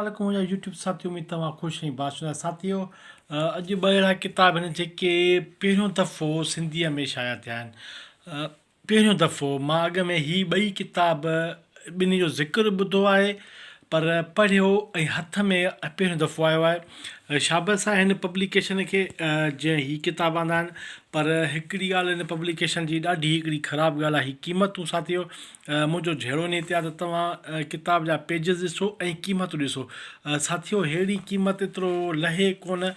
عليڪم منهنجا يوٽيوب ساٿيو اميد توهان خوش ۽ باش هوندا ساٿيو اڄ ٻه اهڙا ڪتاب آهن جيڪي پهريون دفعو سنڌيء ۾ شايع ٿيا آهن پهريون دفعو مان اڳ ۾ هي ٻئي ڪتاب ٻنهي جو ذڪر ٻڌو آهي پر پڙهيو ۽ هٿ ۾ پهريون دفعو آيو آهي شابس آهي هن پبليڪيشن کي جنهن هي ڪتاب آندا آهن پر هڪڙي ڳالهه هن پبليڪيشن جي ڏاڍي هڪڙي خراب ڳالهه آهي هي قيمتون ساٿيو منهنجو جهيڙو انهي تي آهي ته توهان ڪتاب جا پيجز ڏسو ۽ قيمتون ڏسو ساٿيو ههڙي قيمت ايترو لهي ڪونه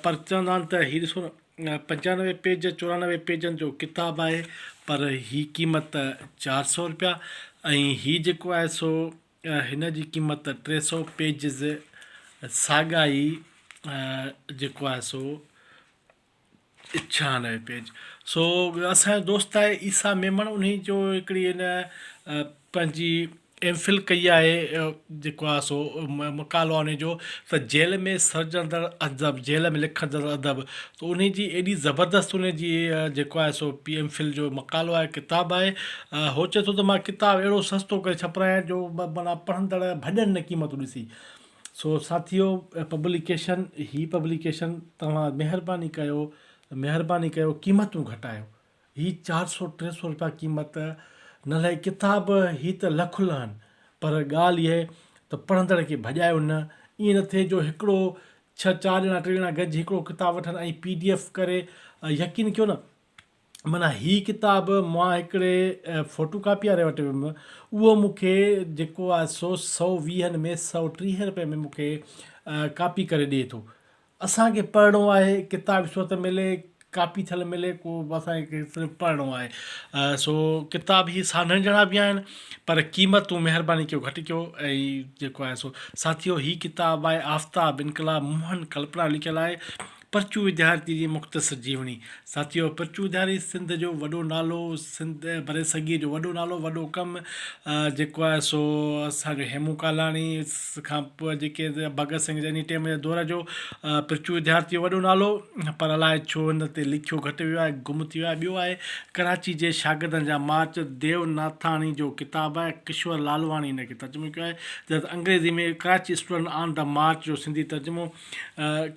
پر چوندا آهن ته هي ڏسو نه 95 پيج 94 پيجن جو ڪتاب آهي پر هي قيمت 400 روپيا ۽ هي جيڪو آهي سو هن جي قيمت 300 پيجز ساڳا ئي جيڪو آهي سو 96 پيج سو اسان جو دوست آهي عيسيٰ ميمڻ انهي جو هڪڙي هن پنهنجي ايم فل ڪئي آهي جيڪو آهي سو مقالو آهي انهي جو ته جيل ۾ سرجندڙ ادب جيل ۾ لکندڙ ادب ته انهي جي ايڏي زبردست انهي جي جيڪو آهي سو پي ايم فل جو مقالو آهي ڪتاب آهي هو چئي ٿو ته مان ڪتاب اهڙو سستو ڪري ڇپرايان جو معنيٰ پڙهندڙ ڀڄن نه قيمتون ڏسي سو ساٿيو پبليڪيشن هي پبليڪيشن توهان مهرباني ڪيو مهرباني ڪيو قيمتون گهٽايو هي 400 300 روپيا قيمت نه لهي ڪتاب هي ته لک لهن پر ڳالهه اهي ته پڙهندڙ کي ڀڄايو نه ائين نه ٿئي جو هڪڙو ڇهه چار ڄڻا ٽي ڄڻا گڏجي هڪڙو ڪتاب وٺن ۽ پي ڊي ايف ڪري يقين ڪيو نه معنيٰ هي ڪتاب مان هڪڙي فوٽو ڪاپي واري وٽ ويم اهو مون کي جيڪو آهي سو سو ويهن ۾ 130 روپئي ۾ مون کي ڪاپي ڪري ڏئي ٿو اسان کي پڙهڻو آهي ڪتاب صورت ملي ڪاپي ٿيل ملي ڪو اسان کي صرف پڙهڻو آهي سو ڪتاب هي سانڍڻ جهڙا به آهن پر قيمتون مهرباني ڪيو گهٽ ڪيو ۽ جيڪو آهي سو ساٿيو هي ڪتاب آهي آفتاب انقلاب موهن ڪلپنا لکيل آهي پرچو وديارتي جي مختصر جيوڻي. ساٿيو! پرچو وديارتي سنڌ جو وڏو نالو، سنڌ برصغير جو وڏو نالو، وڏو ڪم جيڪو آهي سو اسان جو هيمون ڪالاڻي کان پوء جيڪي ڀڳت سنگهه جي انهي ٽيم جي دور جو پرچو وديارتي جو وڏو نالو پر الائي ڇو هن تي لکيو گهٽ ويو آهي، گم ٿي ويو آهي. ٻيو آهي ڪراچي جي شاگردن جا مارچ ديو ناٿاڻي جو ڪتاب آهي، ڪشور لالواڻي هن کي ترجمو ڪيو آهي، جڏهن ته انگريزي ۾ Karachi student on the march جو سنڌي ترجمو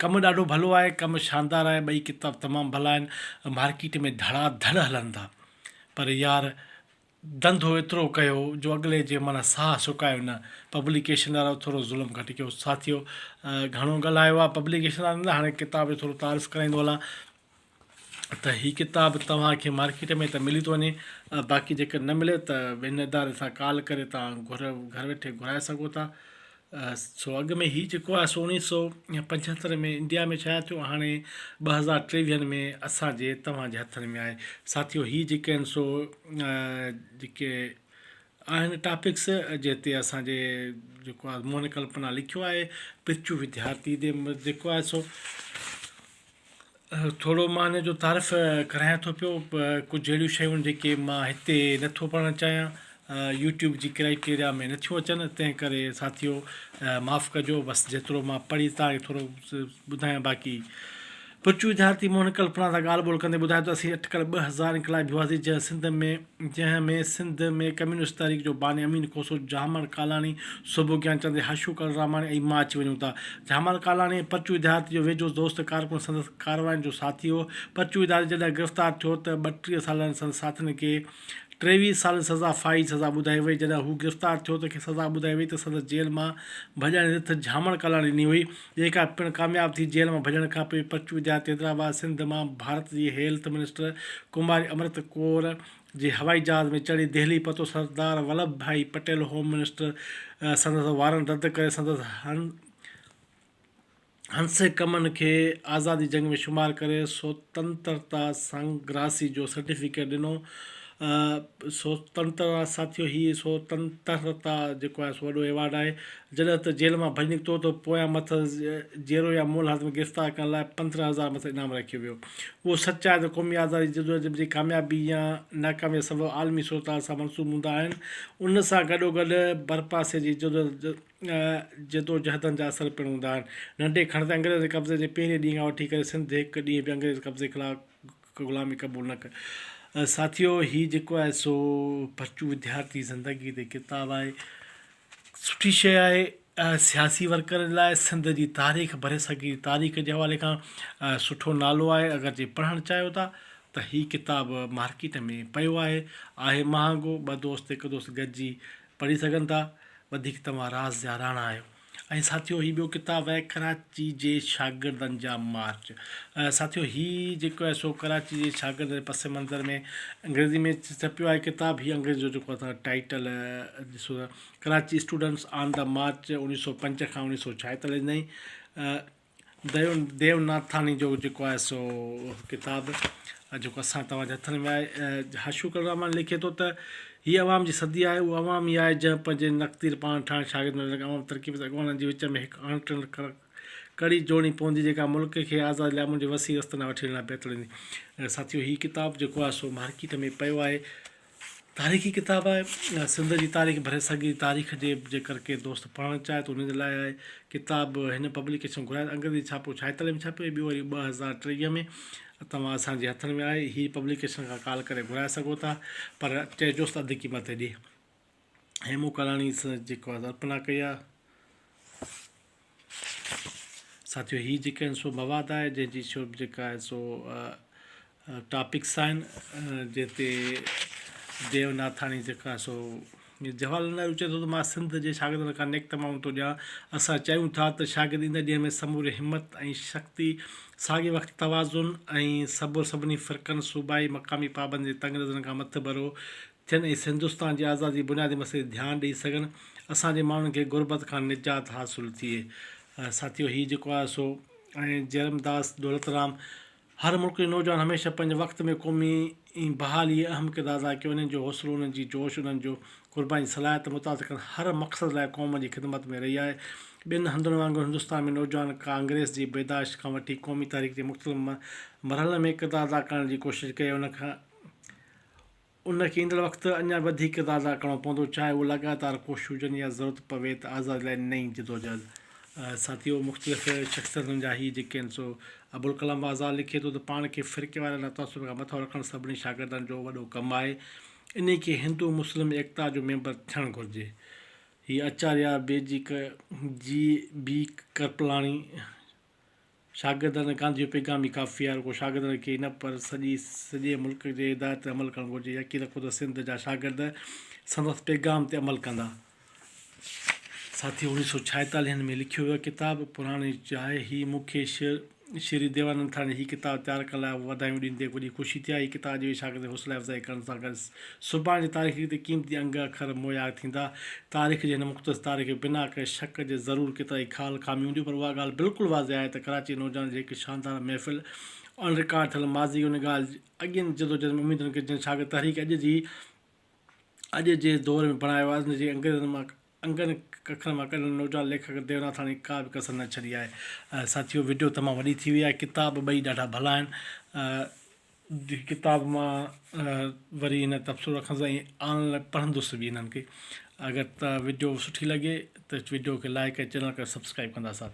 ڪم ڏاڍو ڀلو آهي ڪم شاندار آهي ٻئي ڪتاب تمام ڀلا آهن مارڪيٽ ۾ ڌڙا ڌڙ هلن ٿا پر يار ڌنڌو ايترو ڪيو جو اڳلي جي معنيٰ ساهه سڪايو نه پبليڪيشن وارا ٿورو ظلم گهٽ ڪيو ساٿيو گهڻو ڳالهايو آهي پبليڪيشن وارن هاڻي ڪتاب جو ٿورو تعارف ڪرائيندو هلان ته هي ڪتاب توهان کي مارڪيٽ ۾ ته ملي ٿو وڃي باقي جيڪر نه ملي ته هن اداري سان ڪال ڪري توهان گهر گهر ويٺي گهرائي سگهو ٿا سو اڳ ۾ هي جيڪو آهي سو 1975 ۾ انڊيا ۾ شايع ٿيو هاڻي 2023 ۾ اسان جي توهان جي هٿن ۾ آهي ساٿيو هي جيڪي آهن سو جيڪي آهن ٽاپڪس جنهن تي اسان جي جيڪو آهي موهن ڪلپنا لکيو آهي پرچو وديارتي جيڪو آهي سو ٿورو مان ان جو تعارف ڪرايان ٿو پيو ڪجهه اهڙيون شيون جيڪي مان هتي نٿو پڙهڻ چاهيان يوٽيوب جي ڪرائيٽيريا ۾ نٿيون اچن تنهن ڪري ساٿيو معاف ڪجو بس جيترو مان پڙهي تان کي ٿورو ٻڌايان باقي پرچو وديارتي موهن ڪلپنا سان ڳالهه ٻولهه ڪندي ٻڌايو ته اسين اٽڪل 2000 انقلابي هئاسين جنهن سنڌ ۾ جنهن ۾ سنڌ ۾ ڪميونسٽ تحريڪ جو باني امين کوسو، جهامڻ ڪالاڻي، سوڀو گيانچند، حشو ڪلراماڻي ۽ مان اچي وڃون ٿا. جهامڻ ڪالاڻي پرچو وديارتي جو ويجهو دوست ڪارڪن سندس ڪاررواين جو ساٿي هو. پرچو وديارتي جڏهن گرفتار ٿيو ته 32 سالن سندس ساٿين کي 23 سالن سزا ڦاهي جي سزا ٻڌائي وئي. جڏهن هو گرفتار ٿيو ته کيس سزا ٻڌائي وئي ته سندس جيل مان ڀڄڻ جي رٿ جهامڻ ڪالاڻي ڏني هئي. جيڪا پڻ ڪامياب ٿي. جيل مان ڀڄڻ کان پوء پرچو وديارتي حيدرآباد، سنڌ مان ڀارت جي هيلٿ منسٽر ڪماري امرت ڪور جي هوائي جهاز ۾ چڙهي دهلي پهتو. سردار ولڀ ڀائي پٽيل هوم منسٽر سندس وارنٽ رد ڪري سندس هنسڪ ڪمن کي آزادي جنگ ۾ شمار ڪري سوتنترتا سنگراسي جو سرٽيفڪيٽ ڏنو. سوتنترتا ساٿيو هي سوتنترتا جيڪو آهي سو وڏو ايوارڊ آهي. جڏهن ته جيل مان ڀڄي نڪتو ته پويان مٿس جيئرو يا مئل حالت ۾ گرفتار ڪرڻ لاء 15,000 مٿس انعام رکيو ويو. اهو سچ آهي ته قومي آزادي جي جدوجهد جي ڪاميابي يا ناڪامي جا سبب عالمي صورتحال سان منسوب هوندا آهن، ان سان گڏوگڏ ڀرپاسي جي جدوجهدن جا اثر پڻ هوندا آهن. ننڍي کنڊ تي انگريزن جي قبضي جي پهرين ڏينهن کان وٺي ڪري سنڌ هڪ ڏينهن به انگريز قبضي خلاف غلامي قبول نه ڪئي. ساٿيو هي جيڪو آهي سو پرچو وديارٿي زندگي تي ڪتاب آهي. سٺي شيء آهي. سياسي ورڪرن لاء سنڌ جي تاريخ برصغير تاريخ جي حوالي کان سٺو نالو آهي اگر جي پڙهڻ چاهيو ٿا ته هي ڪتاب مارڪيٽ ۾ پيو آهي آهي مهانگو ٻه دوست هڪ دوست گڏجي پڙهي سگهن ٿا وڌيڪ توهان راز جا راڻا آهيو ۽ ساٿيو هي ٻيو ڪتاب آهي ڪراچي جي شاگردن جا مارچ ساٿيو هي جيڪو آهي سو ڪراچي جي شاگردن جي پس منظر ۾ انگريزي ۾ ڇپيو آهي ڪتاب هي انگريزي جو جيڪو اسان ٽائيٽل ڏسو ٿا Karachi students on the march 1905 کان 1946 تائين ديو ديو ناٿاڻي جو جيڪو آهي سو ڪتاب جيڪو اسان توهان جي هٿن ۾ آهي حشو ڪلراماڻي لکي ٿو ته هي عوام جي صدي آهي اهو عوام ئي آهي جنهن پنهنجي نقطير پاڻ ٺاهڻ شاگرد عوام ترقي پسند اڳواڻن جي وچ ۾ هڪ اڻ ٽڻ ڪڙي جوڙڻي پوندي جيڪا ملڪ کي آزادي لاء امن جي وسيع رستن ڏانهن وٺي وڃڻ لاء بهتر ٿيندي ساٿيو هي ڪتاب جيڪو آهي سو مارڪيٽ ۾ پيو آهي تاريخي ڪتاب آهي. سنڌ جي تاريخ برصغير تاريخ جي جيڪر ڪي دوست پڙهڻ چاهي ته انهن جي لاء آهي. ڪتاب هن پبليڪيشن گهرائي انگريزي ڇاپو ڇائيتاليهه ۾ ڇاپيو ۽ ٻيو وري 2023 ۾ توهان اسان جي هٿن ۾ آهي. هي پبليڪيشن کان ڪال ڪري گهرائي سگهو ٿا پر چئجوس ته اڌ قيمت تي ڏي. هيمون ڪالاڻي جيڪو آهي ارپنا ڪئي آهي. ساٿيو هي جيڪي آهن سو مواد آهي جنهن جي شو جيڪا آهي سو ٽاپڪس آهن جنهن تي ديو ناٿاڻي جيڪا آهي سو جواهر لال نهرو چئي ٿو ته مان سنڌ جي شاگردن کان نيڪ تمام ٿو ڏيان اسان چاهيون ٿا ته شاگرد ايندڙ ڏينهن ۾ سموري همت ۽ شڪتي ساڳي وقت توازن ۽ صبر سڀني فرقن صوبائي مقامي پابندين جي تنگ نظرن کان مٿڀرو ٿين ۽ هندستان جي آزادي جي بنيادي مسئلي تي ڌيان ڏئي سگهن، اسان جي ماڻهن کي غربت کان نجات حاصل ٿئي. ساٿيو هي جيڪو آهي سو ۽ جيرم داس دولت رام هر ملڪ جو نوجوان هميشه پنهنجي وقت ۾ قومي بحالي اهم ڪردار ادا ڪيو انهن جو حوصلو انهن جي جوش انهن جو قرباني جي صلاحيت متاثر ڪندڙ هر مقصد لاء قوم جي خدمت ۾ رهي آهي ٻين هنڌن وانگر هندستان ۾ نوجوان ڪانگريس جي پيدائش کان وٺي قومي تحريڪ جي مختلف مرحلن ۾ ڪردار ادا ڪرڻ جي ڪوشش ڪئي ان کان ان کي ايندڙ وقت اڃا وڌيڪ ڪردار ادا ڪرڻو پوندو، چاهي اهو لڳاتار ڪوششون هجن يا ضرورت پوي ته آزادي لاء نئين جدوجهد. ساٿيو مختلف شخصيتن جا هي جيڪي آهن سو ابوالڪلام آزاد لکي ٿو ته پاڻ کي فرقيوارانه تعصب کان مٿانهون رکڻ سڀني شاگردن جو وڏو ڪم آهي، انهي کي هندو مسلم ايڪتا جو ميمبر ٿيڻ گهرجي. هي اچاريا بي جي جي بي ڪرپلاڻي شاگردن گانڌي جو پيغام ئي ڪافي آهي، رڳو شاگردن کي ئي نه پر سڄي سڄي ملڪ جي هدايت تي عمل ڪرڻ گهرجي، يقين رکو ته سنڌ جا شاگرد سندس پيغام تي عمل ڪندا. ساٿي اوڻيھ سو ڇائيتاليهن ۾ لکيو ويو ڪتاب پراڻي جاء هي مون کي شري ديوانند ٿاڻي هي ڪتاب تيار ڪرڻ لاء واڌايون ڏيندي وڏي خوشي ٿي آهي، هي ڪتاب اڄ به شاگردن جي حوصلا افزائي ڪرڻ سان گڏ سڀاڻي جي تاريخ تي قيمتي انگ اکر مهيا ٿيندا. تاريخ جي هن مختصر تاريخ ۾ بنا ڪنهن شڪ جي ضرور ڪيترائي خال خاميون هونديون پر اها ڳالهه بلڪل واضح آهي ته ڪراچي جي نوجوانن جي هڪ شاندار محفل اڻ رڪارڊ ٿيل ماضي ان ڳالهه اڳين جدوجهد ۾ اميدن کي جنهن شاگرد تحريڪ اڄ جي اڄ جي دور ۾ بڻايو آهي ان جي انگريزن مان انگن اکرن مان ڪڍڻ نوجوان ليکڪ ديوناٿاڻي ڪا به ڪسر نه ڇڏي آهي. ساٿيو وڊيو تمام وڏي ٿي وئي آهي ڪتاب ٻئي ڏاڍا ڀلا آهن. ڪتاب مان وري هن تبصرو رکندس ۽ آن لائن پڙهندس به انهن کي اگر ته وڊيو سٺي لڳي ته وڊيو کي لائڪ ۽ چينل کي سبسڪرائب ڪندا ساٿ.